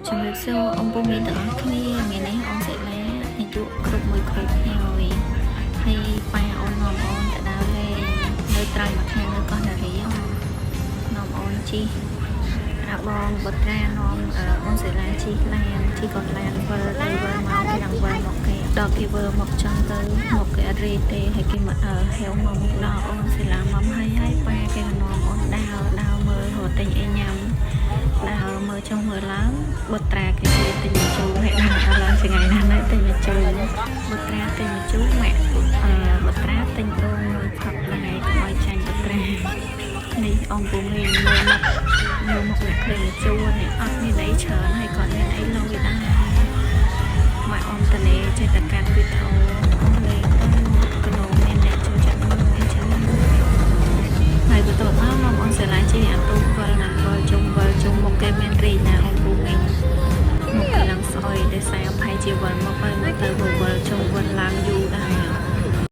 ជំរាបសួរអង្គពូមីងទាំងអស់គ្នាថ្ងៃនេះអូនសិលាអាយុគ្រប់មួយខួបហើយហើយប៉ាអូននាំអូនទៅដើរលេងនៅត្រើយម្ខាងនៅកោះនរានាំអូនជិះអាបងបុត្រានាំអូនសិលាជិះឡានជិះកូនឡានវិលទៅវិលមកគេឡើងវិលមកគេដល់គេវិលមកចង់ទៅមកគេអត់រីទេហើយគេមកហេវមកដល់អូនសិលាមកហើយហើយប៉ាគេក៏នាំអូនដើរដើរមើលរត់ទិញអីញ៉ាំ ដើរមើលចុះមើលឡើងបុត្រាគេជួយទិញម្ជូរឲ្យដឹងដល់ឡើងចង្អៃណាស់ណាទិញម្ជូរបុត្រាទិញម្ជូរម៉ាក់បុត្រាទិញដូងមួយផឹកដែរកុំឲ្យចាញ់បុត្រានេះអង្គពូមីងមើលមុខមើលមុខអ្នកឃើញម្ជូរនេះអត់មានអីច្រើនហើយក៏មានអីលយដែរម៉ាក់អមតនេចេះតែកាត់វីដេអូអូលេងទៅកណោមានអ្នកចូលចិត្តមើលអីចឹងហើយបន្ទាប់មកនាំអូនសាឡាជិះអាទូវិលណាវិលជុំវិលជុំមុខគេមានរីណាអូនពូមីងមុខគេឡើងស្អុយដោយសារផៃជាវិលមកហើយមកទៅវិលជុំ